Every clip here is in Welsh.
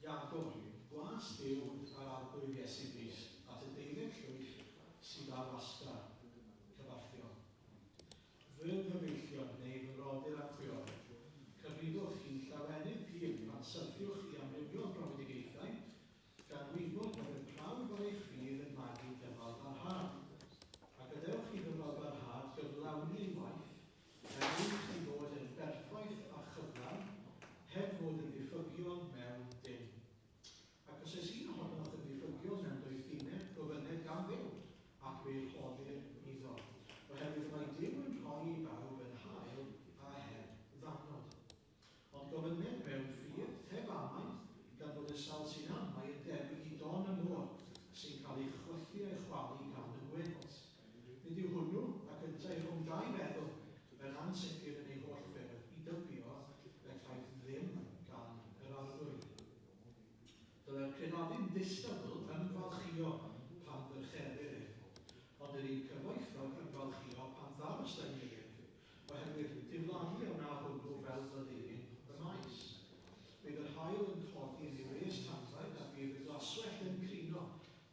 Iago, gwas Duw a'r Arglwydd Iesu Grist, at y deuddeg llwyth sydd ar wasgar, cyfarthion. Fy nghyfeillion, neu fy mrodyr a'm chwiorydd, cyfrifwch hi'n llawenydd pur pan syrthiwch i amrywiol brofedigaethau, gan wybod bod y prawf ar eich ffydd yn magu dyfalbarhad. A gadewch i ddyfalbarhad gyflawni ei waith, er mwyn i chi fod yn berffaith a chyflawn, heb fod yn ddiffygiol mewn dim. Ac os oes un ohonoch yn ddiffygiol mewn doethineb, gofynned gan Dduw, ac fe'i rhoddir iddo, oherwydd mae Duw yn rhoi i bawb yn hael a heb ddannod. Ond gofynned mewn ffydd, heb amau, gan fod y sawl sy'n amau yn debyg i don y môr, sy'n cael ei chwythu a'i chwalu gan y gwynt. Nid yw hwnnw, ac yntau rhwng dau feddwl, yn ansicr yn ei holl ffyrdd, i dybio y caiff ddim gan yr Arglwydd. Dylai'r credadun ddistadl ymfalchïo pan ddyrchefir ef, ond yr un cyfoethog ymfalchïo pan ddarostyngir ef, oherwydd diflannu a wna hwnnw fel blodeuyn y maes. Bydd yr haul yn codi yn ei wres tanbaid, a bydd y glaswellt yn crino,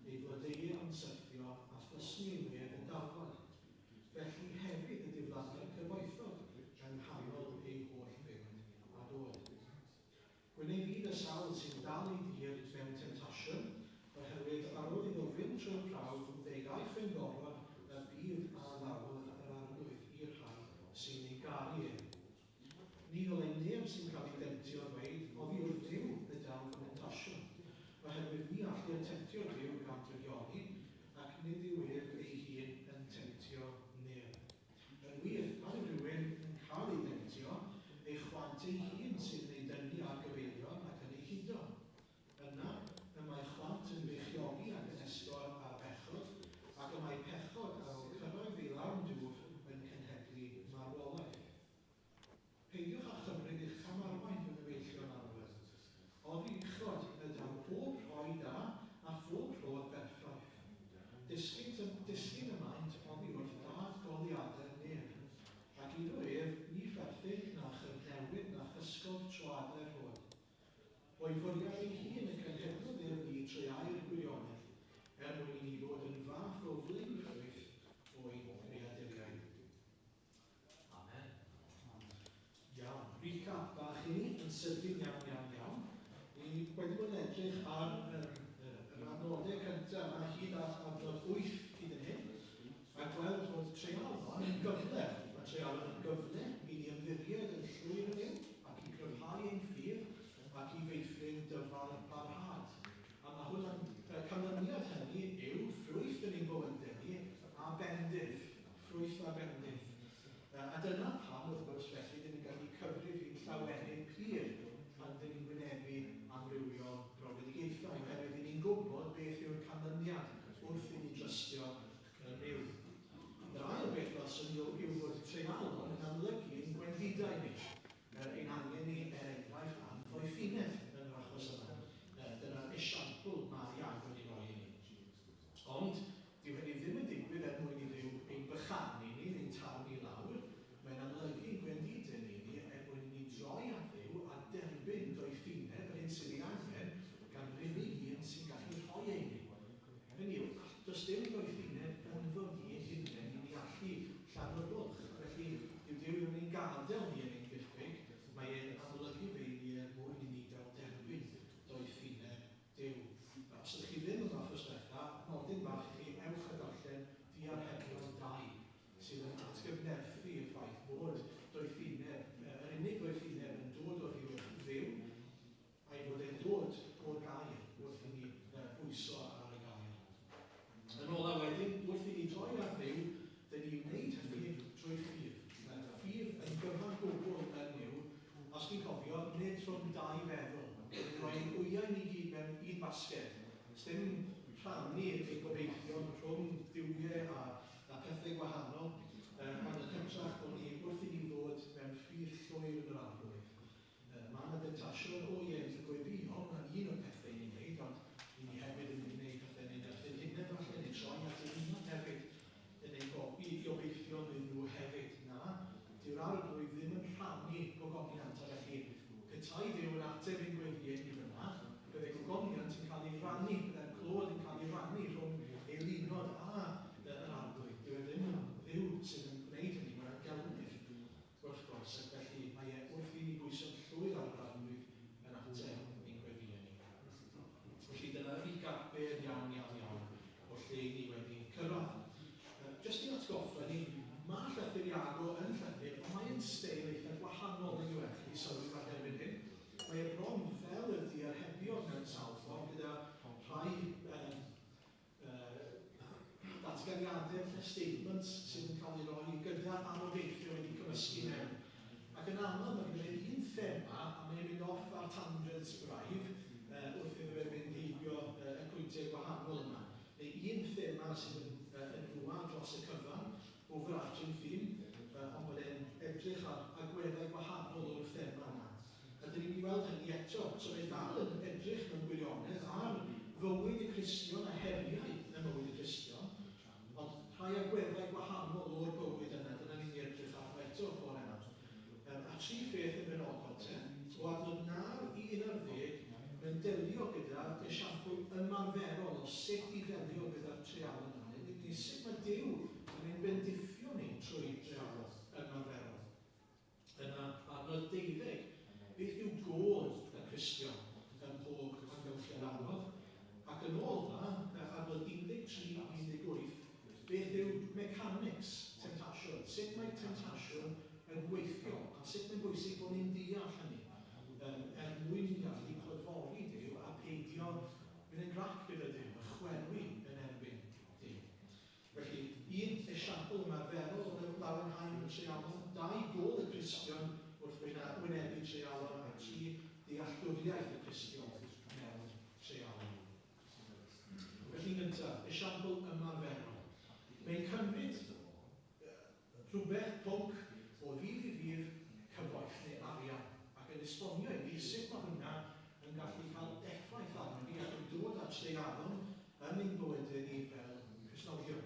ei flodeuyn yn syrthio, a thlysni ei wedd yn darfod. Felly hefyd y diflanna'r cyfoethog yng nghanol ei holl fynd a dod. Gwyn ei fyd y sawl sy'n dal ei dir mewn temtasiwn, oherwydd ar ôl iddo fynd trwy'r prawf, fe gaiff yn goron y byd a addawodd yr Arglwydd i'r rhai sy'n ei garu ef. Ni ddylai neb sy'n cael ei demtio ddweud, 'Oddi wrth Dduw y daw fy nemtasiwn', oherwydd ni allir temtio Duw gan drygioni, ac nid yw ef ei hun yn temtio neb. Yn wir, pan yw rhywun yn cael ei ddemtio, ei chwant ei hun sydd yn ei dynnu ar gyfeiliorn ac yn ei hudo. Yna, y mae chwant yn beichiogi ac yn esgor ar bechod, ac y mae pechod ar ôl cyrraedd ei lawn dwf yn cenhedlu marwolaeth. Peidiwch â chymryd eich camarwain, fy nghyfeillion annwyl. Oddi uchod y daw pob rhoi da a phob rhodd berffaith. Disgynt y, disgyn y maent oddi wrth Dad goleuadau'r nef, ac iddo ef ni pherthyn na chyfnewid na chysgod troadau'r rhod. O'i fwriad ei hun y cenhedlodd ef ni trwy air gwirionedd, er mwyn i ni fod yn fath o flaenffrwyth o'i greaduriaid. Amen. Iawn, recap bach i ni, yn sydyn iawn, iawn, iawn. Ni wedi bod yn edrych ar yr, yr, yr adnodau cyntaf yma hyd at adnod 8 hyd yn hyn, a gweld fod treialon yn gyfle. Mae treialon yn gyfle i ni ymddiried yn llwyr yn Nuw ac i gryfhau ein ffydd ac i feithrin dyfal barhad. A mae hwnna'n, y canlyniad hynny yw ffrwyth yn ein bywydau ni a bendith. Ffrwyth a bendith. A dyna pam, wrth gwrs, felly, dyn ni'n gallu cyfrif hi'n llawenydd pur pan dyn ni'n wynebu amrywiol brofedigaethau, oherwydd dyn ni'n gwybod beth yw'r canlyniad wrth i ni drystio yn Nuw. Yr ail beth welson ni yw fod treialon yn amlygu ein gwendidau ni, ein angen ni, er enghraifft, am ddoethineb yn yr achos yma. Dyna'r esiampl mae Iago yn ei roi i ni. Ond, dyw hynny ddim yn digwydd er mwyn i Dduw ein bychanu ni neu'n taro ni lawr, mae'n amlygu ein gwendidau ni ni er mwyn i ni droi at Dduw a derbyn doethineb, yr hyn sydd ei angen gan yr unig un sy'n gallu rhoi e i ni. Hynny yw, does dim doethineb ynddo ni ein hunain i ni allu llanw'r bwlch. Felly, dyw Duw ddim yn ein gadael ni yn ein diffyg, mae e'n amlygu fe i ni er mwyn i ni gael derbyn doethineb Duw. Os ydych chi ddim yma wthnos dwetha, nodyn bach i chi, ewch a darllen Diarhebion 2, sydd yn atgyfnerthu y ffaith fod doethineb, yr unig ddoethineb yn dod oddi wrth Dduw, a'i fod e'n dod o'r gair wrth i ni bwyso ar y gair. Yn ola wedyn, wrth i ni droi at Dduw, dyn ni'n wneud hynny drwy ffydd. Ffydd yn gyfan gwbl yn Nuw, Os ti'n cofio, nid rhwng dau feddwl. Ni'n rhoi ein wyau ni gyd mewn un basged. Sdim rhannu ein gobeithion rhwng duwiau a a pethau gwahanol, ond yn hytrach bod ni wrth i ni ddod mewn ffydd llwyr yn yr Arglwydd. Mae 'na demtasiwn, o ie, ni'n gweddïo, hwnna'n un o'r pethau i ni'n wneud, ond i ni hefyd yn mynd i wneud pethau yn ein erbyn hunain falle, neu troi at ein hunain hefyd. Yn ein gobi i obeithion iddyn nhw hefyd. Na, dyw'r Arglwydd ddim yn rhannu gogoniant, a felly petai Duw yn ateb ein gweddïau ni fan'na, bydde falle statements sydd yn cael ei roi gyda anobeithio wedi cymysgu mewn. Ac yn aml mae gyda fe un thema a mae'n mynd off ar tangents braidd wrth iddo fe fynd heibio y pwyntiau gwahanol yma. Neu un thema sydd yn fwa dros y cyfan, overarching theme, ond bod e'n edrych ar agweddau gwahanol o'r thema yna. A dyn ni'n mynd i weld hynny eto. So mae dal yn edrych mewn gwirionedd ar fywyd y Cristion a heriau ym mywyd y Cristion, ond rhai agweddau gwahanol o'r bywyd yna, dyna ni'n mynd i edrych arno eto bore yma. A tri pheth yn benodol te, o adnod 9 i 11, mae'n delio gyda esiampl ymarferol o sut i ddelio gyda'r treialon yna, neu sut mae Duw yn ein bendithio ni trwy dreialon ymarferol. Yna, adnod 12, beth yw gôl y Cristion ym mhob amgylchedd anodd? Ac yn ôl na, adnod 13 a 18, beth yw mechanics temtasiwn? Sut mae temtasiwn yn gweithio? A sut mae'n bwysig bod ni'n deall hynny er mwyn i ni gallu clodfori Duw a peidio mynd yn grac gyda Duw a chwerwi yn erbyn Duw. Felly, un esiampl ymarferol o lawenhau mewn treialon, dau gôl y Cristion wrth wynebu treialon, a tri dealltwriaeth y Cristion mewn treialon. Felly, yn gyntaf, esiampl ymarferol. Mae'n cymryd rhywbeth, pwnc, o ddydd i ddydd cyfoeth neu arian, ac yn esbonio i ni sut mae hwnna yn gallu cael effaith arnon ni ac yn dod â treialon yn ein bywydau ni fel Cristnogion.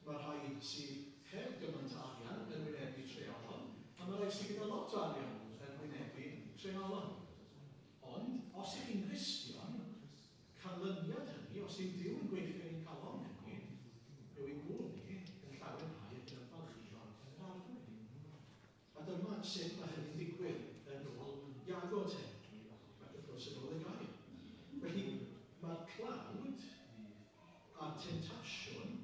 Mae rhai sydd heb gymaint o arian yn wynebu treialon, a mae rhai sydd gyda lot o arian yn wynebu treialon. Ond, os ych chi'n Gristion, canlyniad hynny, os yw Duw yn gweithio yn ein calon ni, yw ein bod ni yn llawenhau ac yn ymfalchïo yn yr Arglwydd. A dyma sut mae hynny'n digwydd yn ôl Iago te, ac wrth gwrs yn ôl y gair. Felly, mae'r tlawd a'r temtasiwn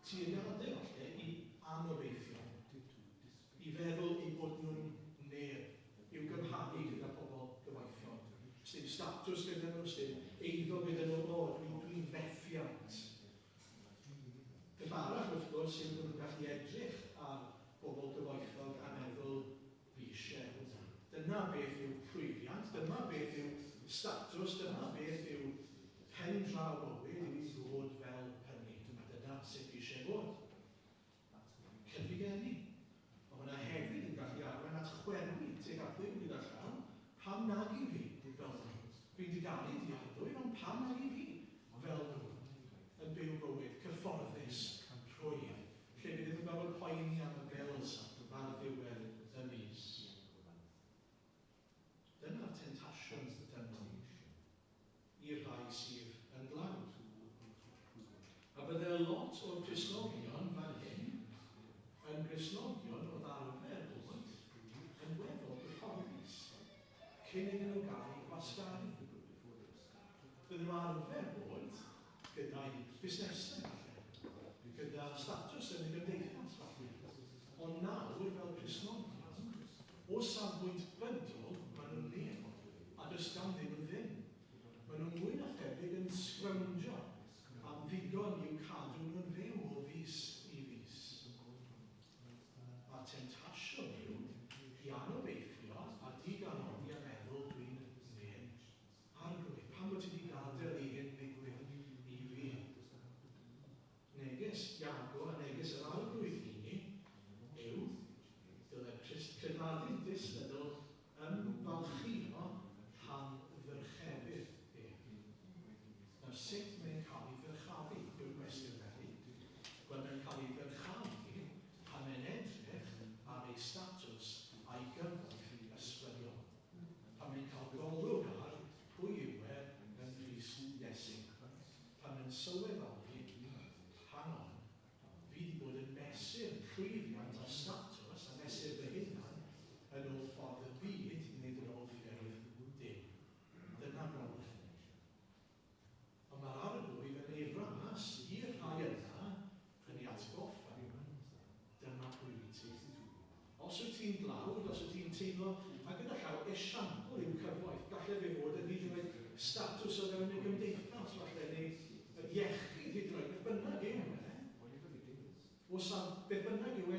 tueddiadau falle i anobeithio, i feddwl eu bod nhw'n neb, i'w gymharu gyda pobl gyfoethog. Sdim statws gyda nhw, sdim eiddo gyda nhw, o, dwi'n dwi fethiant. Peth arall, wrth gwrs, yw bod nhw'n gallu edrych ar bobl gyfoethog a meddwl, fi eisiau hwnna. Dyna beth yw llwyddiant, dyma beth yw statws, dyma beth yw pen draw bywyd i fi ddod fel hynny. A dyna sut fi eisiau bod. Cenfigennu. Ond hwnna hefyd yn gallu arwain at chwerwi tuag at Dduw gyda llaw. Pam nag i fi fel nhw? Fi'n digaru di Arglwydd, ond pam nag i fi fel nhw? Yn byw bywyd cyfforddus, rhwydd, lle fi ddim yn gorfod poeni am y bills ar ddiwedd y mis. Dyna'r temtasiwn dynol i'r rhai sydd yn dlawd. A bydde lot o'r Cristnogion fan hyn yn Gristnogion oedd arfer bod yn weddol gyfforddus cyn iddyn nhw gael eu gwasgaru. Bydden nhw arfer bod gyda'u busnesau falle, gyda statws yn y gymdeithas falle. Ond nawr, fel Cristnogion, o safbwynt bydol, maen nhw'n neb, a does ganddyn nhw ddim. Maen nhw'n mwy na thebyg yn sgrawndjo am ddigon i'w cadw nhw'n fyw o fis i fis. A'r temtasiwn yw i anobeithio a digalonni a meddwl dwi'n neb. Arglwydd, pam wyt ti wedi gadael i hyn ddigwydd i fi? Neges Iago a neges yr Arglwydd i ni yw, dylai'r creadur disfedl ymfalchïo pan ddyrchefir ef. Nawr, sut mae'n cael ei ddyrchafu yw'r cwestiwn felly. Wel, mae'n cael ei ddyrchafu pan mae'n edrych ar ei statws a'i gyfoeth ysbrydol. Pan mae'n cael golwg ar pwy yw e yng Nghrist Iesu. Pan mae'n sylweddoli, hang on, fi wedi bod yn mesur llwyddiant a statws a mesur fy hunan yn ôl ffordd y byd, nid yn ôl ffyrdd Duw. Dyna broblem. Ond mae'r Arglwydd yn ei ras i'r rhai yna yn ei atgoffa, dyma pwy wyt ti. Os wyt ti'n dlawd, os wyt ti'n teimlo, a gyda llaw, esiampl yw cyfoeth, gallai fe fod yn hyd yn oed statws o fewn y gymdeithas, falle, neu iechyd hyd yn oed, beth bynnag yw e. O saf, beth bynnag yw e,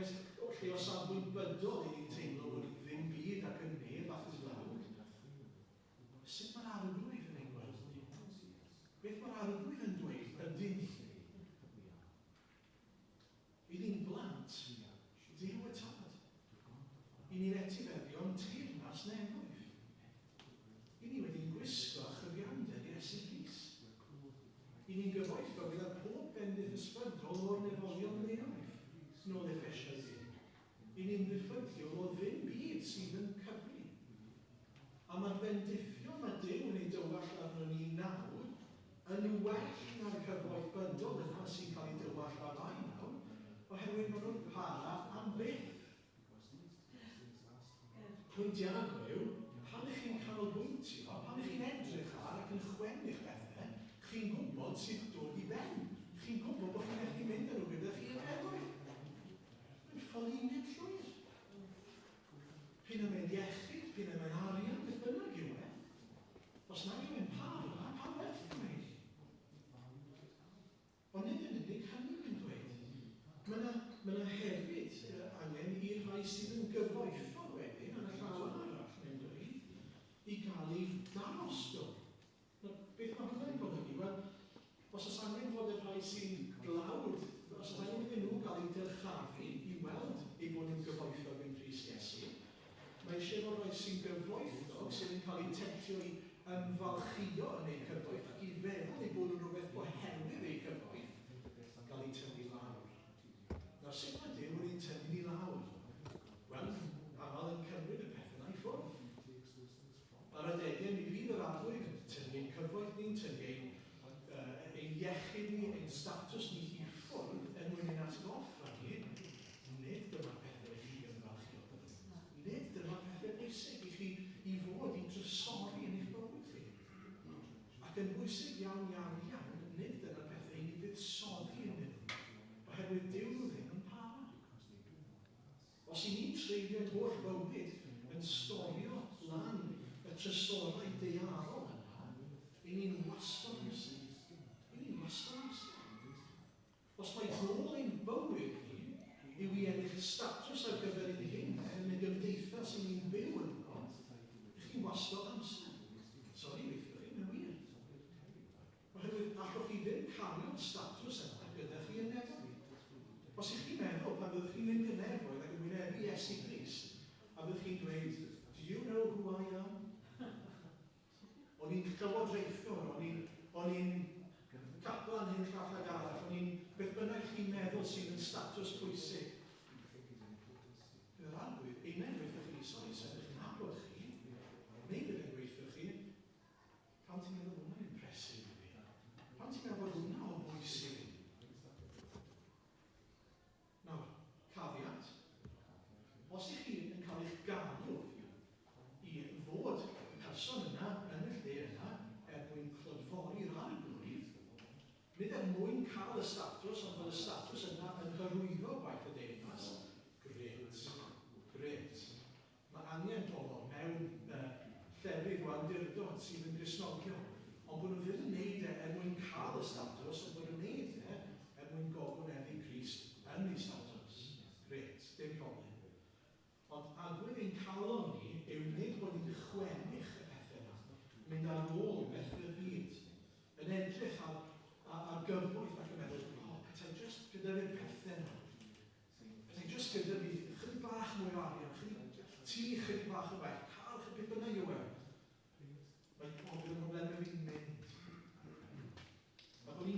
lle o safbwynt bydol i ni'n teimlo bod ni'n ddim byd ac yn neb ac yn dlawd, sut mae'r Arglwydd yn ein gweld ni? Beth mae'r Arglwydd yn dweud ydyn ni? I ni'n blant, Duw y Tad. I ni'n etifeddion teyrnas nefoedd. I ni wedi'n gwisgo â chyfiawnder Iesu Grist. I ni'n gyfoethog gyda pob bendith ysbrydol o'r nefolion leoedd, nôl Effesiaid 1. I ni'n ddiffygiol o ddim byd sydd yn cyfri. A mae'r bendithion mae Duw yn eu dywallt arnon ni nawr yn well na'r cyfoeth bydol yna sy'n cael ei dywallt arnai nawr, oherwydd maen nhw'n para am byth. Pwynt Iago yw, pan ych chi'n canolbwyntio, pan ych chi'n edrych ar ac yn chwennych pethau, chi'n gwybod sut dod i ben. Chi'n gwybod bod chi'n methu mynd â nhw gyda chi i'r nefoedd. Mae'n ffolineb llwyr. P'un ai mae'n iechyd, p'un ai mae'n arian, beth bynnag yw e, os nag yw e'n para, pa werth yw e i chi? Ond nid yn unig hynny mae'n dweud. Mae yna, mae yna hefyd angen i'r rhai sydd yn gyfoethog wedyn, ar y llaw arall, mae'n dweud, i gael eu darostwng. Nawr, beth mae hwnna'n golygu? Wel, os oes angen fod y rhai sy'n dlawd, os oes angen iddyn nhw gael eu dyrchafu i weld eu bod nhw'n gyfoethog yng Nghrist Iesu, mae eisiau fod rhai sy'n gyfoethog sydd yn cael eu temtio i ymfalchïo yn eu cyfoeth ac i feddwl eu bod nhw'n rhywbeth oherwydd eu cyfoeth, gael eu tynnu lawr. Nawr, sut mae Duw yn ein tynnu ni lawr? Wel, aml yn cymryd y pethau yna i ffwrdd. Ar adegau, mi fydd yr Arglwydd yn tynnu ein cyfoeth ni'n tynnu ein, ein iechyd ni, ein statws ni i ffwrdd er mwyn ein atgoffa ni, nid dyma'r pethau i chi ymfalchïo ynddyn. Nid dyma'r pethau bwysig i chi i fod i drysori yn eich bywyd chi. Ac yn bwysig iawn, iawn, iawn, nid dyna'r pethau i ni fuddsoddi ynddyn nhw, oherwydd dyw nhw ddim yn para. Os y'n ni'n treulio'n holl fywyd yn storio lan y trysorau daearol yna, y'n ni'n wastad amser. Y'n ni'n wastad amser. Os mai gôl ein bywyd ni yw i ennill statws ar gyfer ein hunain yn y gymdeithas y'n ni'n byw ynddo, y'ch chi'n wastad amser. Sori weithio chi, mae'n wir. Oherwydd allwch chi ddim cario'r statws yna gyda chi yn nefoedd. Os ych chi'n meddwl pan fyddwch chi'n mynd i'r nefoedd ac yn wynebu Iesu Grist, a byddwch chi'n dweud, Do you know who I am? O'n i'n llywodraethwr, o'n i'n o'n i'n caplan hyn llall ag arall, o'n i'n beth bynnag chi'n meddwl sydd yn statws pwysig. Bydd yr Arglwydd, amen, gweithio chi, sori, sef ydych chi'n nabod chi, neu bydd e'n gweithio chi, Pam ti'n meddwl bod hwnna'n impressive i fi? Pam ti'n meddwl bod hwnna o bwys i fi? Nawr, caveat. Os ych chi yn cael eich galw i fod y person yna yn y lle yna er mwyn clodfori'r Arglwydd, nid er mwyn cael y statws, ond fod y statws yna yn hyrwyddo gwaith y deyrnas, grêt, grêt. Mae angen pobl mewn llefydd o awdurdod sydd yn Gristnogion, ond bod nhw ddim yn neud e er mwyn cael y statws, ond bod nhw'n neud e er mwyn gogonedddu Crist yn ei statws. Grêt, dim problem. Ond agwedd ein calon ni yw nid bod ni'n chwennych y pethau yma, mynd ar ôl bethau'r byd, yn edrych ar, ar, ar gyfoeth ac yn meddwl, o, oh, petai jyst gyda fi'r pethau yna. Petai jyst gyda fi chydig bach mwy o arian, chydig, tŷ chydig bach yn well, car chydig, beth bynnag yw e. Mae o, bydd y problemau fi'n mynd. A bod ni'n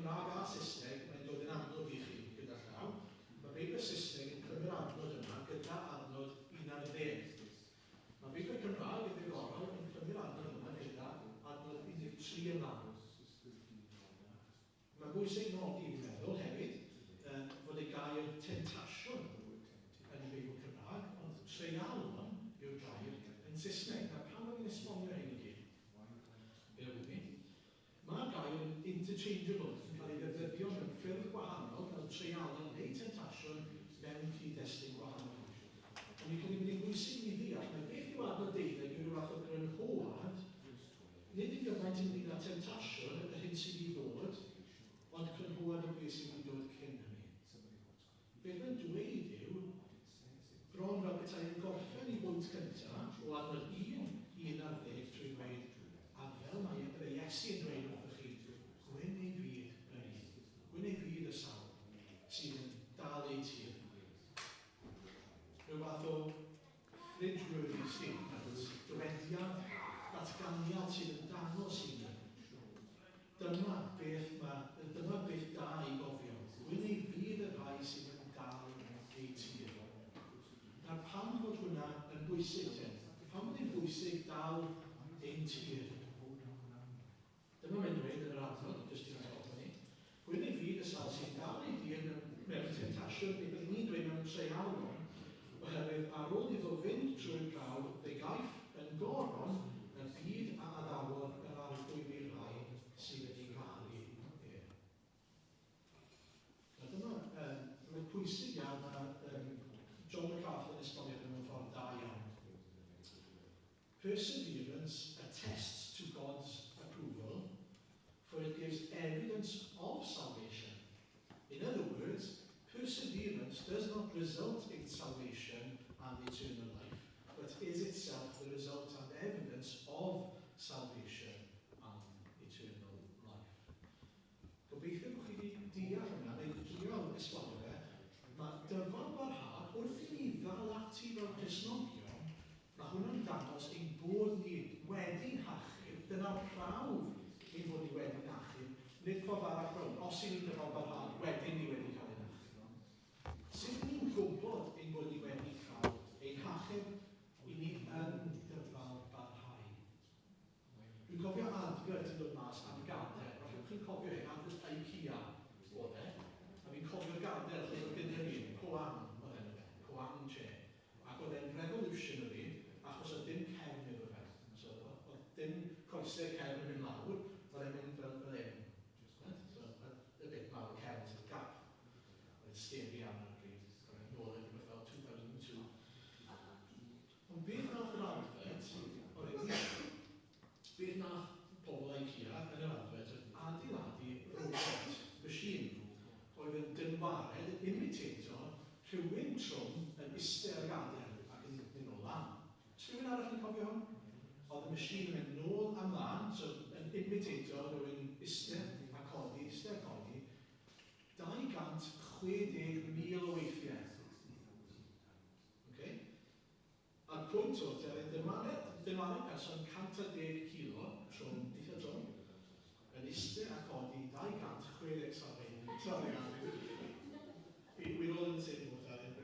Cymraeg a Saesneg, mae'n dod yn amlwg i chi gyda llaw. Mae Beibl Saesneg yn clymu'r adnod yma gyda adnod 11. Mae Beibl Cymraeg yn ddiddorol yn clymu'r adnod yma gyda adnod 13 ymlaen. Mae'n bwysig nodi, fi'n meddwl, hefyd, fod y gair tentasiwn yn y Beibl Cymraeg, ond treialon yw'r gair yn Saesneg. Nawr, pam bod fi'n esbonio hyn i gyd? Bear with me. Mae'r gair yn interchangeable, yn cael ei ddefnyddio mewn ffyrdd gwahanol fel treialon neu tentasiwn mewn cyd-destun gwahanol. Ond fi'n credu bod hi'n bwysig i ni ddeall mai beth yw adnod 12 yw rhyw fath o grynhoad, nid yn gymaint ynglyn â temtasiwn, yr hyn sydd i ddod, ond crynhoad o beth sydd wedi dod cyn hynny. Beth mae'n dweud yw, bron fel petai yn gorffen ei bwynt cyntaf o adnod 1 i 11 trwy ddweud, a fel mae y Iesu yn dweud wrthych chi, gwyn ei fyd yr un, gwyn ei fyd y sawl sydd yn dal eu tir. Rhyw fath o fridge-worthy statement, dywediad, datganiad sydd yn dangos i ni. Dyma beth, mae, dyma beth da i gofio. Gwyn ei fyd y rhai sydd yn dal eu tir. Nawr pam fod hwnna yn bwysig te? Pam fod hi'n bwysig dal ein tir? Dyma mae'n dweud yn yr adnod, jyst i'n atgoffa ni. Gwyn ei fyd y sawl sy'n dal ei dir mewn temtasiwn, neu byddwn ni'n dweud mewn treialon, oherwydd ar ôl iddo fynd trwy'r prawf, fe gaiff yn goron y byd a addawodd yr Arglwydd i'r rhai sydd yn ei garu e. A dyma rhywbeth pwysig iawn mae John MacArthur yn esbonio hyn mewn ffordd da iawn. Perseverance attests to God's approval, for it gives evidence of salvation. In other words, perseverance does not result in salvation and eternal life, but is itself the result and evidence of salvation and eternal life. Gobeithio bod chi wedi deall hwnna, neu drio esbonio fe. Mae dyfal barhad, wrth i ni ddal ati fel Cristnogion, mae hwnna'n dangos ein bod ni wedi'n hachub, dyna'r prawf ein bod ni wedi'n achub, nid ffordd arall rownd. Os i ni'n dyfal barhad, wedyn ni wedi cael ein achub. Sut ni'n gwybod ein bod ni wedi cael ein hachub? I ni yn dyfal barhau. Dwi'n cofio advert yn dod mas am gader. Falle bod chi'n cofio hyn, advert IKEA oedd e. A fi'n cofio'r gader, achos oedd gyda fi, Poang oedd enw fe, Poang chair. Ac oedd e'n revolutionary, achos oedd dim cefn iddo fe. So, oedd dim coesau cefn yn mynd lawr, oedd e'n mynd fel hyn. Right? So, y bit mawr cefn, so gap. Oedd e'n scary iawn ar y pryd. Nôl yn rhywbeth fel 2002. Ond beth nath yr advert, oedd e'n gwych. Beth nath pobl IKEA yn yr advert oedd adeiladu robot machine oedd yn dynwared, yn imitato rhywun trwm yn iste ar gader ac yn mynd nôl lan. Oes rhywun arall yn cofio hwn? Oedd y machine yn mynd nôl a mlaen, so yn imitato rhywun iste a codi, iste a codi, 260,000 o weithiau. Okay? A'r pwynt oedd, te, oedd dynwared person 110 kilo, trwm, eitha trwm, yn iste a codi 260, sorry, sorry, Alun. We're all in the same boat, Alun.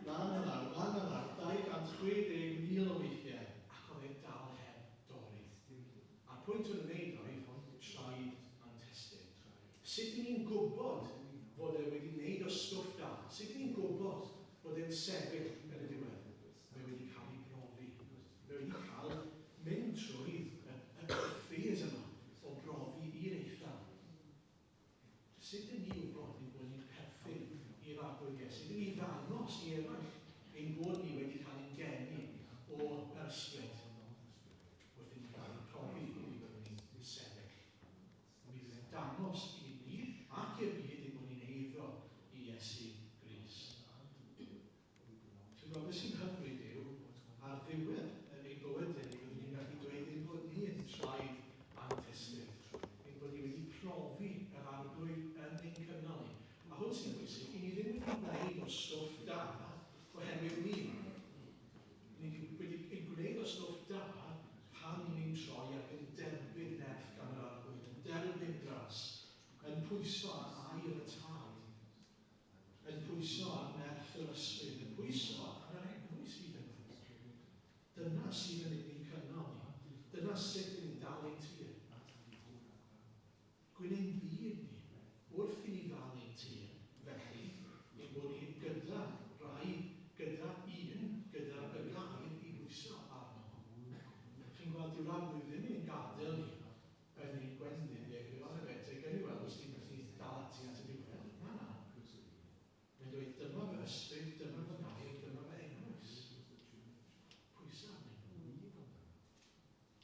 Lan a lawr, lan a lawr, 260,000 o weithiau, ac oedd e'n dal heb dorri. A'r pwynt o'n wneud oedd, tried and tested. Sut i ni'n gwybod fod e wedi wneud o stwff da? Sut i ni'n gwybod fod e'n sefyll yn y diwedd? Mae wedi cael ei brofi. Mae wedi cael mynd trwy y phase yma o brofi i'r eithaf. Sut ydyn ni wybod ein bod ni'n perthyn i'r Arglwydd Iesu? Sut ydyn ni ddangos i eraill ein bod ni wedi cael ein geni o'r ysbryd wrth i ni gael ein profi i byddwn ni'n sefyll? Mi fydd e'n dangos i ni ac i'r byd ein bod ni'n eiddo i Iesu Grist. Ti'n gwybod beth sy'n hyfryd yw, ar ddiwedd ein bywydau ni, byddwn ni'n gallu dweud ein bod ni yn tried and tested. Ein bod ni wedi profi yr Arglwydd yn ein cynnal ni. A hwn sy'n bwysig, i ni ddim wedi gwneud o stwff da oherwydd ni. Ni wedi ein gwneud o stwff da pan i ni'n troi ac yn derbyn nerth gan yr Arglwydd, yn derbyn gras, yn pwyso pwyso ar nerth yr ysbryd, yn pwyso ar yr eglwys hyd yn oed. Dyna sydd yn ein cynnal ni. Dyna sut yn ni'n dal ein tir. Gwyn ein byd ni, wrth i ni ddal ein tir, felly, ein bod ni gyda rai, gyda un, gyda y gair i bwyso arno. Chi'n gweld, dyw'r Arglwydd ddim yn gadael ni yn ein gwendid ni, ac yn dweud, fe, gawn ni weld os ti'n gallu dal ati at y diwedd. Na, na. Mae'n dweud, dyma fy ysbryd, dyma fy ngair, dyma fy eglwys. Pwyso arni.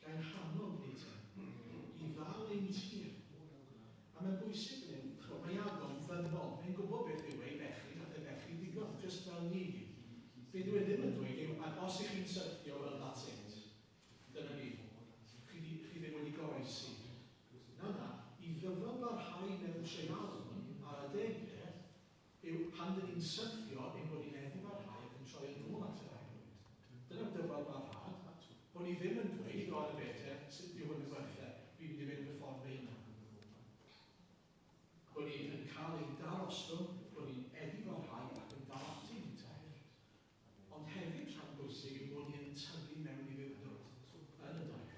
Gael hannog ni te, i ddal ein tir. A mae'n bwysig fan hyn, ch'mod, mae Iago'n ddynol, mae'n gwybod beth yw ei bechu, nath e bechu ddigon, jyst fel ni. Be dwi e ddim yn dweud yw, ac os ych chi'n syrthio, well that's it. Dyna ni. Chi, di, chi ddim wedi goroesi. Na, na, i ddyfal barhau mewn treialon ar adegau yw pan dyn ni'n syrthio ein bod ni'n edifarhau ac yn troi yn ôl at yr Arglwydd. Dyna'r dyfal barhad, bod ni ddim yn dweud, o, na fe te, sut yw hwn yn gwerth e, fi'n mynd i fynd fy ffordd fy hunan. Bod ni yn cael ein darostwng, bod ni'n edifarhau ac yn dal ati yn taith. Ond hefyd rhan bwysig yw bod ni yn tyfu mewn ufudd-dod yn y daith.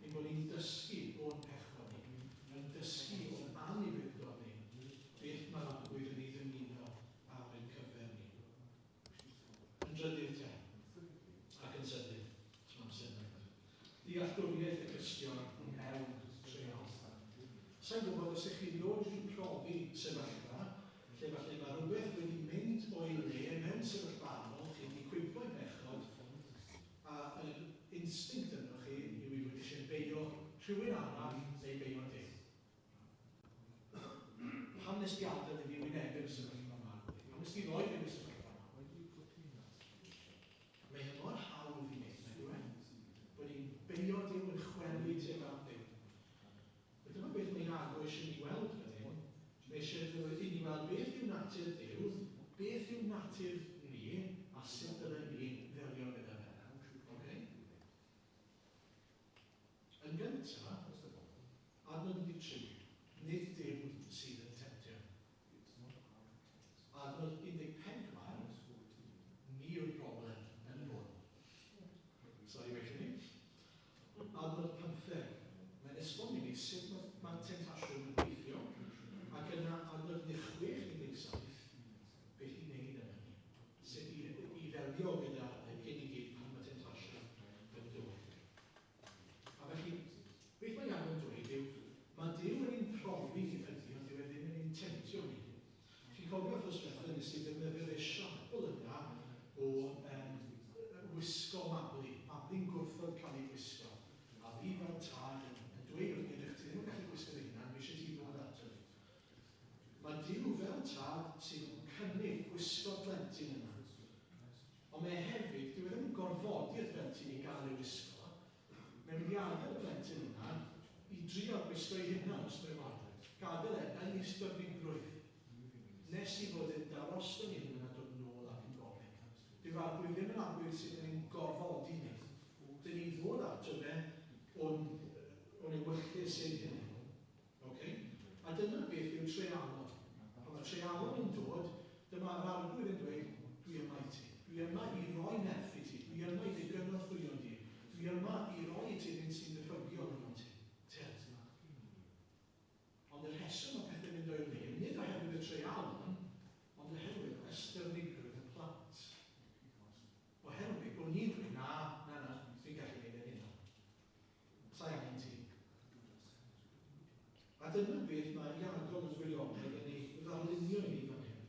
Ein bod ni'n dysgu o'n pechod ni, yn dysgu o'n anufudd-dod ni, beth mae'r Arglwydd yn ei ddymuno ar ein cyfer ni. Yn drydydd te, ac yn sydyn, os mae amser yn mynd. Dealltwriaeth y Cristion mewn treial. Sa'n gwybod os ych chi erioed wedi profi sefyllfa lle falle mae rhywbeth wedi mynd o'i le mewn sefyllfa anodd, chi wedi cwympo i bechod, a yr instinct yno chi yw i fod eisiau beio rhywun arall neu beio Duw. Pam nes di adael i fi wynebu'r sefyllfa yma? Pam nes di roi fi yn y sefyllfa yma? Mae e mor hawdd i wneud, nag yw e? Bod ni'n beio Duw yn chwerwi tuag at Dduw. A dyma beth mae Iago eisiau ni weld fan hyn. Mae eisiau i ni weld beth yw natur Duw, beth yw natur ni, a sut dylen ni ddelio gyda fe. Okay? Yn gyntaf, adnod 13, nid Duw sydd yn temtio. Adnod 14, ni yw'r broblem yn y bôn. Sorry, weithio ni. Adnod 15, mae'n esbonio ni sut mae, mae temtasiwn yn gweithio, ac yna adnod 16 17, beth i wneud yn hynny. Sut i ddelio gyda hyn i gyd pan mae temtasiwn yn dod. A felly, beth mae Iago yn dweud yw, mae Duw yn ein profi ni ydy, ond dyw e ddim yn ein temtio ni. Chi'n cofio wrth diwetha nes i ddefnyddio'r esiampl yna o wisgo Mabli. Mabli'n gwrthod cael ei wisgo. A fi fel tad yn dweud wrth ydych ti ddim yn gallu gwisgo dy hunan, fi eisiau ti ddod ato fi. Mae Duw fel tad sy'n cynnig gwisgo'r plentyn yna. Ond mae e hefyd, dyw e ddim yn gorfodi'r plentyn i gael ei wisgo. Mae'n mynd i adael y plentyn yna i drio gwisgo ei hunan os mae moyn. Gadael e yn ei styfnigrwydd. Nes i fod yn darostwng ei hunan a dod nôl ac yn gofyn. Dyw'r Arglwydd ddim yn Arglwydd sydd yn ein gorfodi ni. Dyn ni ddod ato fe o'n, o'n ewyllys ein hunain. Okay? A dyna beth yw treialon. Pan mae treialon yn dod, dyma'r Arglwydd yn dweud, dwi yma i ti. Dwi yma i roi nerth i ti. Dwi yma i dy gynorthwyo di. Dwi yma i roi i ti hyn sy'n ddiffygiol yno ti. Tyrd. Ond y rheswm mae pethau'n mynd o'i le, nid oherwydd y treialon, ond oherwydd ystyfnigrwydd y plant. Oherwydd bod ni'n dweud, na, na, na, fi'n gallu gwneud e'n hunan. Sa'i angen ti. A dyna beth mae Iago yn gwirionedd yn ei ddarlunio i ni fan hyn.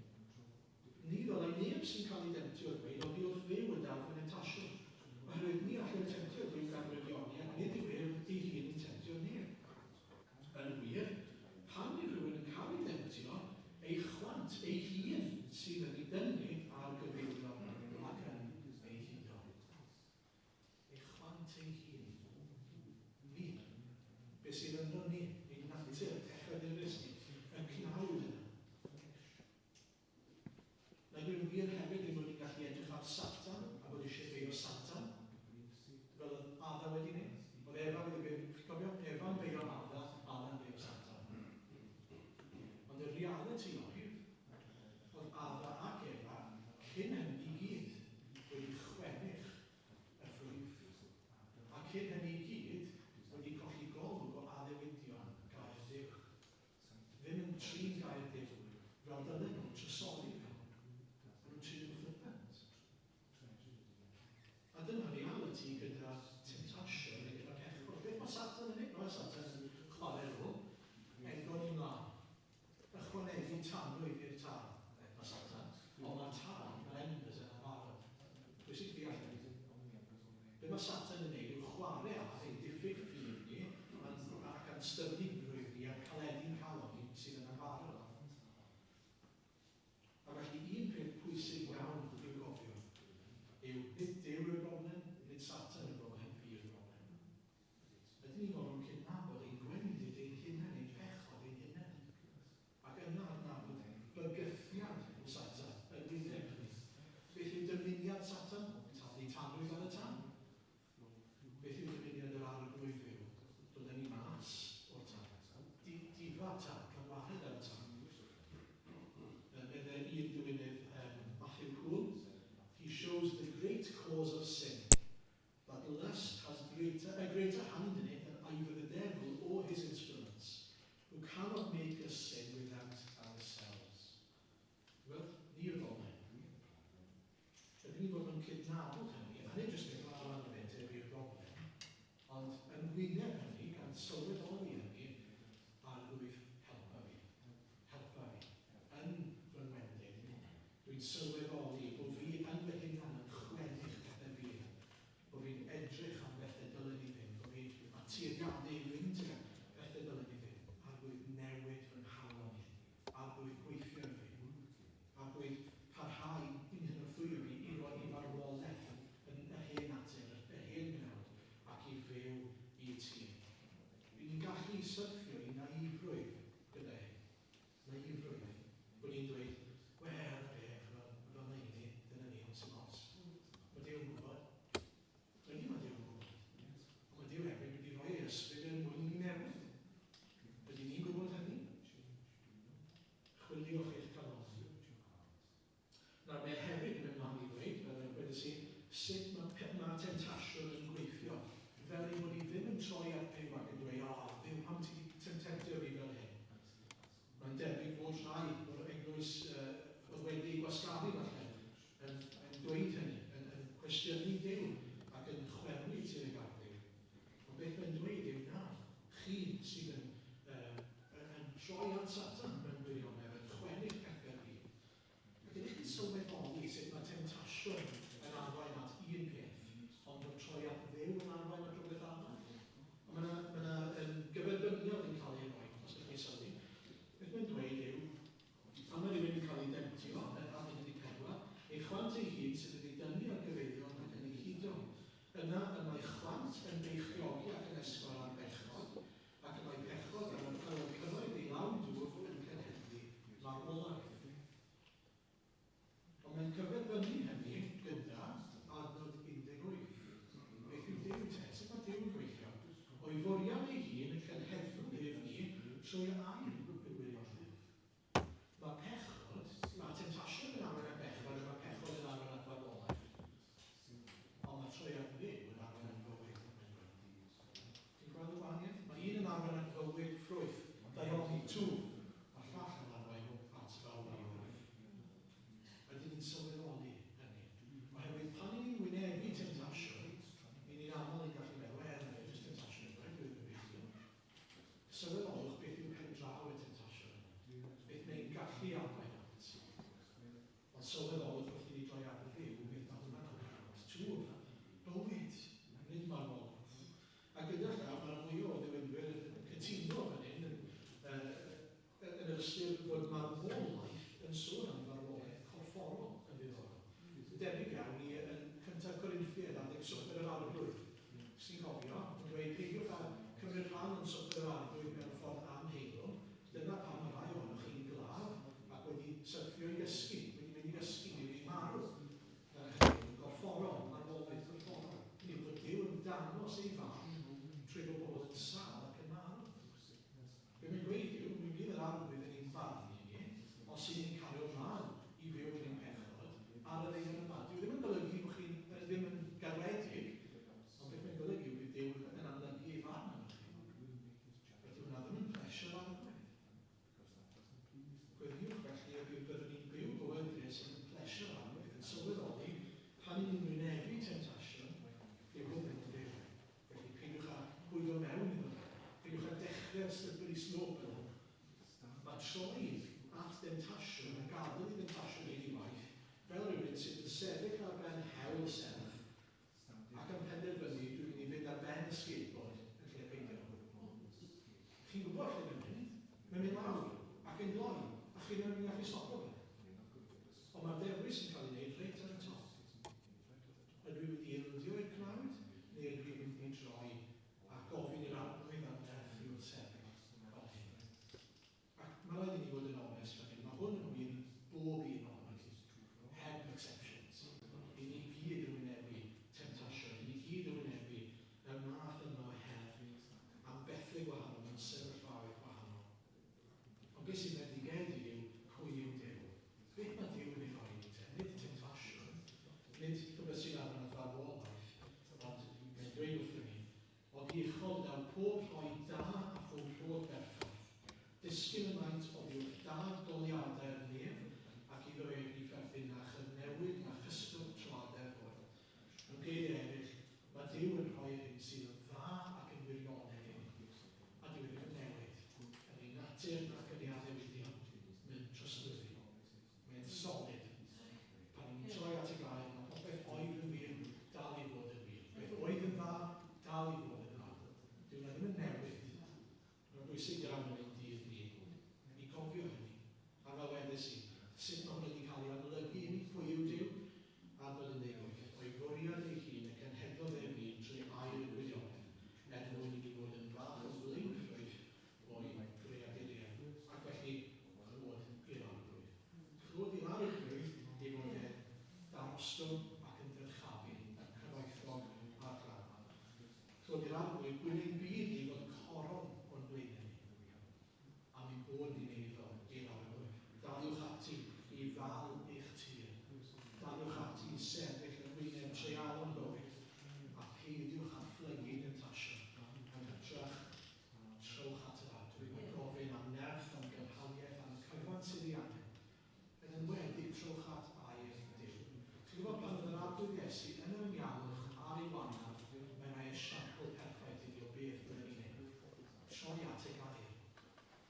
Ni ddylai neb sy'n cael ei demtio ddweud, oddi wrth Dduw y daw fy nemtasiwn. Oherwydd ni all y temtio Duw gan wirioni, ac nid yw ef ei hun yn temtio neb. Yn wir, pan yw rhywun yn cael ei demtio, ei chwant ei hun sydd yn ei dynnu ar gyfeilio ac yn ei hudo. Ei chwant ei hun. Ni. Be sydd yno ni, ein natur pechadurus ni, y cnawd yna. Nag yw'n wir hefyd ein bod ni'n gallu edrych ar Satan a bod eisiau beio Satan, fel oedd Adda wedi wneud? Oedd Efa wedi beio, chi'n cofio? Efa'n beio Adda, Adda'n beio Satan. Ond y reality oedd, oedd Adda ac trin gair Duw fel dylen nhw trysori fe. Maen nhw'n trin yn flippant. A dyna reality gyda temtasiwn neu gyda pechod. Beth mae Satan yn neud? Mae Satan yn chwarae rôl, engon i mlaen. Ychwanegu tanwydd i'r tân. Mae Satan. Ond mae tân, mae'r embers yn barod. Pwysig deall hynny. Be mae Satan yn neud yw chwarae ar ein diffyg ffydd ni ac a'n styfnigrwydd ni a'n caledu'n calon ni sydd yn barod. A felly un peth pwysig iawn i'w gofio yw nid Duw yw'r broblem, nid Satan yw'r broblem, fi yw'r broblem. Ydyn ni fod yn cydnabod ein gwendid ein hunain, ein pechod ein hunain. Ac yna adnabod bygythiad Satan yn wyneb hynny. Beth yw dymuniad Satan? Taflu tanwydd ar y tân. Beth yw dymuniad yr Arglwydd Dduw? Dod â ni mas o'r tân. Difa tân, cael gwared ar y tân. Meddai un diwinydd, Matthew Poole, "He shows the great cause of sin, that lust has a greater hand in it than either the devil or his instruments, who cannot make us sin without ourselves." Wel, ni yw'r broblem. Ydyn ni fod yn cydnabod hynny, a nid jyst meddwl ar ran y fe, fi yw'r broblem, ond yn wyneb hynny, gan sylweddoli hynny, Arglwydd, helpa fi. Helpa fi. Yn fy ngwendid, dwi'n sylweddoli bod fi yn fy hunan yn chwennych pethau byd, bod fi'n edrych am bethau dylen ni ddim, bod fi'n tueddiadau i fynd tuag at bethau dylen ni ddim. Arglwydd, newid fy nghalon i. Arglwydd, gweithio yn fi. Arglwydd, parhau i'n hynorthwyo fi i roi i farwolaeth yn yr hen natur, yr hen gnawd, ac i fyw i ti. Ry'n ni'n gallu syrthio i naïfrwydd gyda hyn. Naïfrwydd. Bod ni'n dweud, wel, na fe, fel na i ni, dyna ni, ond sy'n ots. Mae Duw yn gwybod. Ydy, mae Duw yn gwybod. Ond mae Duw hefyd wedi rhoi ei ysbryd er mwyn i ni newid. Ydy ni'n gwybod hynny? Chwiliwch eich calon. Nawr, mae hefyd yn mynd mlaen i ddweud, fel y gwedes i, sut mae temtasiwn yn gweithio. Fel ein bod ni ddim yn troi at Dduw ac yn dweud, "O, Dduw, pam ti wedi temtio fi fel hyn?" Mae'n debyg fod rhai o'r eglwys oedd wedi gwasgaru falle yn dweud hynny, yn cwestiynu Duw ac yn chwerwi tuag at Dduw. Ond beth mae'n dweud yw na, chi sydd yn troi at Satan mewn gwirionedd, yn chwennych pethau'r byd. Ac ydych chi'n sylweddoli sut mae temtasiwn yn arwain at un peth, ond bod troi at Dduw yn arwain at rhywbeth arall? Ond mae yna gyferbyniad yn cael ei roi, os ydych chi'n sylwi. Beth mae'n dweud yw, pan mae rhywun yn cael ei demtio, yn adnod 14, ei chwant ei hun sydd wedi dynnu ar gyfeiliorn ac yn ei hudo. Yna y mae chwant yn beichiogi ac yn esgor ar bechod, ac y mae pechod ar ôl cyrraedd ei lawn dwf yn cenhedlu marwolaeth. Ond mae'n cyferbynnu hynny gyda adnod 18. Beth yw Duw te? Sut mae Duw yn gweithio? O'i fwriad ei hun y cenhedlwn ef ni trwy air y gwirionedd. Mae pechod, mae temtasiwn yn arwain at bechod, a mae pechod yn arwain at farwolaeth. Ond mae troi at Dduw yn arwain at fywyd. Ti'n gweld y gwahaniaeth? Mae un yn arwain at fywyd, ffrwyth, daioni, twf. Mae'r llall yn arwain at farwolaeth. Ydyn ni'n sylweddoli hynny? Oherwydd pan ni'n wynebu temtasiwn, ni'n aml yn gallu meddwl, wel, na, jyst temtasiwn yw e, dwi ddim yn big deal. Sylweddolwch beth yw pen draw y temtasiwn yna. Beth mae'n gallu arwain at. Ond sylweddolwch wrth i ni droi at Dduw, beth mae hwnna'n arwain at. Twf, bywyd, nid marwolaeth. A gyda llaw, mae mwy o ddiwinwyr yn cytuno fan hyn, yn yr ystyr fod marwolaeth yn sôn am farwolaeth corfforol yn ddiddorol. Debyg iawn i yn cyntaf Corinthiaid adeg Swper yr Arglwydd. Sy'n cofio, yn dweud peidiwch â cymryd rhan yn Swper yr Arglwydd mewn ffordd anheilwng. Dyna pam mae rhai ohonoch chi'n glaf ac wedi syrthio i gysgu, wedi mynd i gysgu neu wedi marw. Yn gorfforol, marwolaeth gorfforol. Hynny yw bod Duw yn dangos ei farn trwy fod pobl yn sâl ac yn marw. Be mae'n gweud yw, mi fydd yr Arglwydd yn ein barnu ni, os y'n ni'n cario mlaen i fyw yn ein pechod ar yr eion yma. Dyw ddim yn golygu bod chi'n ddim yn garedig, ond beth mae'n golygu yw bydd Duw yn Gweddiwch felly y bydd byddwn ni'n byw bywydau sydd yn plesio'r Arglwydd, yn sylweddoli pan ni'n wynebu temtasiwn, dyw hwn ddim yn Dduw. Felly peidiwch â bwydo mewn iddo fe. Peidiwch â dechrau'r slippery slope fel hwn. Mae troi at demtasiwn a gadael i demtasiwn wneud ei waith, fel rhywun sydd yn sefyll ar ben hewl serth ac yn penderfynu dwi'n mynd i fynd ar ben y skateboard yn lle peidio. Chi'n gwybod lle mae'n mynd? Mae'n mynd lawr ac yn gloi, a chi ddim yn mynd i allu stopio fe. Ond mae'r dewis yn cael ei wneud reit ar y top. Ydw i'n mynd i ildio i'r cnawd, neu ydw i'n mynd i droi a gofyn i'r Arglwydd am nerth i wrthsefyll fel hyn? Ac mae rhaid i ni fod yn onest fan hyn, mae hwn yn wir i bob un ohonon ni, heb exceptions. I ni gyd yn wynebu temtasiwn, i ni gyd yn wynebu y math yma o her am bethau gwahanol mewn sefyllfaoedd gwahanol. Ond beth sy'n bendigedig yw pwy yw Duw. Beth mae Duw yn ei roi i ni te? Nid temtasiwn, nid rhywbeth sy'n arwain at farwolaeth, ond mae'n dweud wrthyn ni, "Oddi uchod daw pob rhoi da a phob rhodd berffaith. Disgyn y maent oddi wrth Dad goleuadau'r nef, ac iddo ef ni pherthyn na chyfnewid na chyswllt troadau'r oer." Mewn geiriau eraill, mae Duw yn rhoi'r hyn sydd yn dda ac yn wirionedd i ni, a dyw e ddim yn newid, yn ei natur nac yn ei addewidion. Mae'n trustworthy. Mae'n solid. Pan ni'n troi at y gair, mae popeth oedd yn wir dal i fod yn wir. Beth oedd yn dda, dal i fod yn dda. Dyw hwnna ddim yn newid. Mae'n bwysig iawn yn ein dydd ni i gofio hynny. A fel wedes i, sut mae hwn wedi cael ei amlygu i ni, pwy yw Duw? Adnod 18, "O'i fwriad ei hun y cenhedlodd ef ni trwy air y gwirionedd, er mwyn i ni fod yn fach o flaenffrwyth o'i greaduriaid." Ac felly, clod i'r Arglwydd. Clod i'r Arglwydd ei fod e'n darostwng ac yn dyrchafu, yn cyfoethog a'r glân. Clod i'r Arglwydd, gwyn ein byd ni fod coron o'n blaenau ni, am ein bod ni'n eiddo i'r Arglwydd. Daliwch ati i ddal eich tir. Daliwch ati i sefyll yn wyneb treialon bywyd, a pheidiwch â phlygu demtasiwn. Yn hytrach, trowch at yr Arglwydd a gofyn am nerth, am gynhaliaeth, am y cyfan sydd ei angen. Yn enwedig, trowch at air Duw. Chi'n gwybod, pan oedd yr Arglwydd Iesu yn yr anialwch ar ei wanaf, mae'n rhoi esiampl perffaith i ni o beth byddwn ni'n neud. Troi at y gair.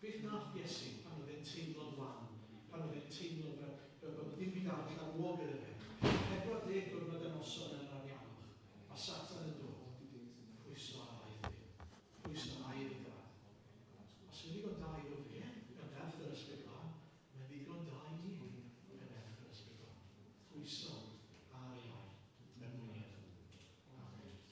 Beth nath Iesu pan oedd e'n teimlo'n wan, pan oedd e'n teimlo fel bod ddim byd arall ar ôl gyda fe? 40 diwrnod a noson yn yr anialwch. A Satan